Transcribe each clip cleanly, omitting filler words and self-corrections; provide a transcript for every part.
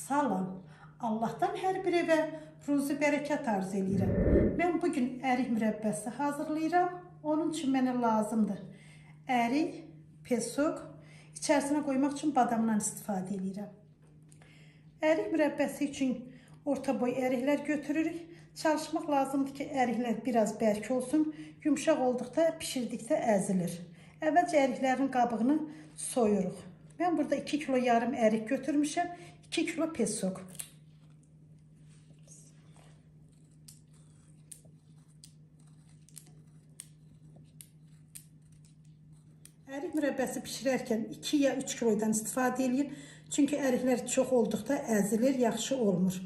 Salam. Allahdan hər bir evə ruzi bərəkət arzu eləyirəm. Mən bugün ərik mürəbbəsi hazırlayıram. Onun üçün mənə lazımdır ərik, pesok, içərisinə qoymaq üçün badamdan istifadə eləyirəm. Ərik mürəbbəsi üçün orta boy əriklər götürürük. Çalışmaq lazımdır ki, əriklər biraz bərk olsun. Yumşaq olduqda, pişirdikdə əzilir. Əvvəlcə əriklərin qabığını soyuruq. Mən burada 2 kilo yarım ərik götürmüşəm, 2 kilo pesok. Ərik mürəbbəsi pişirərkən 2 ya 3 kilodan istifadə eləyin. Çünki əriklər çox olduqda əzilir, yaxşı olmur.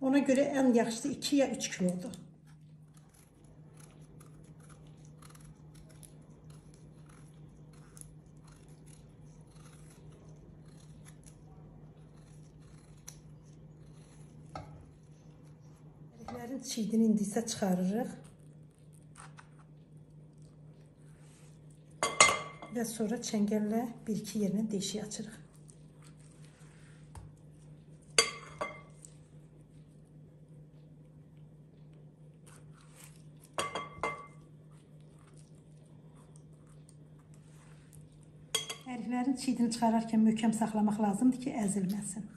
Ona görə ən yaxşısı 2 ya 3 kilodur. Əriklərin çiydini indi isə çıxarırıq. Və sonra çəngəllə bir-iki yerindən deşik açırıq. Əriklərin çiydini çıxararkən möhkəm saxlamaq lazımdır ki, əzilməsin.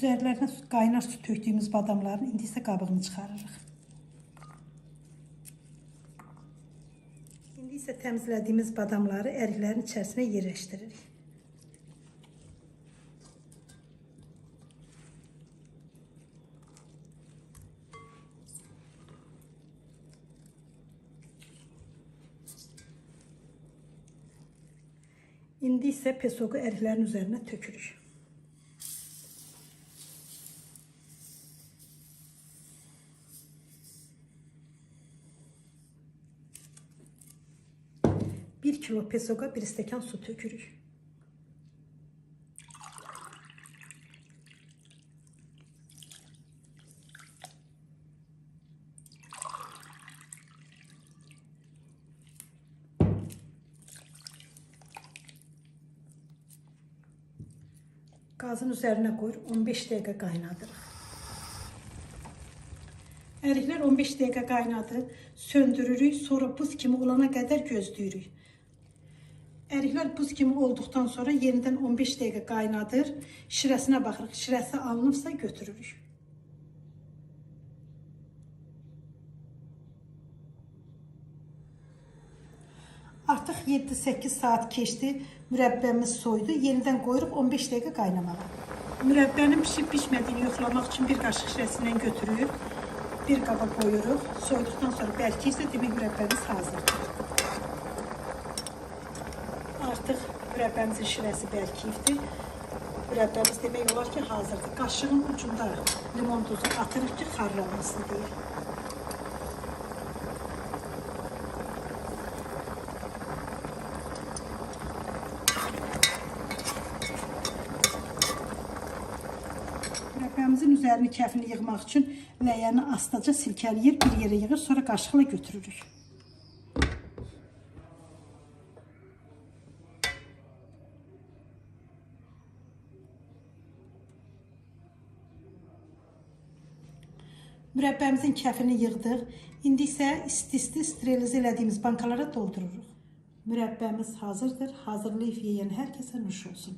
Üzərlərinə qaynar su tökdüyümüz badamların indi isə qabığını çıxarırıq. İndi isə təmizlədiyimiz badamları əriklərin içərisinə yerləşdiririk. İndi isə pesoku əriklərin üzərinə tökürük. Bir kilo pesoka bir stəkan su tökürük. Qazın üzərinə qoyur, 15 dəqiqə qaynadırıq. Əriklər 15 dəqiqə qaynadı, söndürürük, sonra buz kimi olana qədər gözləyirik. Əriklər buz kimi olduqdan sonra yenidən 15 dəqiqə qaynadır, şirəsinə baxırıq, şirəsi alınıbsa götürürük. Artıq 7-8 saat keçdi, mürəbbəmiz soyudu. Yenidən qoyuruq 15 dəqiqə qaynamağa. Mürəbbənin pişib pişmədiyini yoxlamaq üçün bir qaşıq şirəsindən götürür, bir qaba qoyuruq. Soyuduqdan sonra bərkiyirsə, demək mürəbbəmiz hazırdır. Artıq mürəbbəmizin şirəsi bərkiyibdir. Mürəbbəmiz demək olar ki, hazırdır. Qaşığın ucunda limon duzu atırıq ki, xarlanmasın deyə. Mürəbbəmizin üzərini kəfini yığmaq üçün ləyəni astaca silkələyir, bir yerə yığır, sonra qaşıqla götürürük. Mürəbbəmizin kəfini yığdıq. İndi isə isti-isti sterilizə elədiyimiz bankalara doldururuq. Mürəbbəmiz hazırdır. Hazırlayıb yeyən hər kəsə nuş olsun.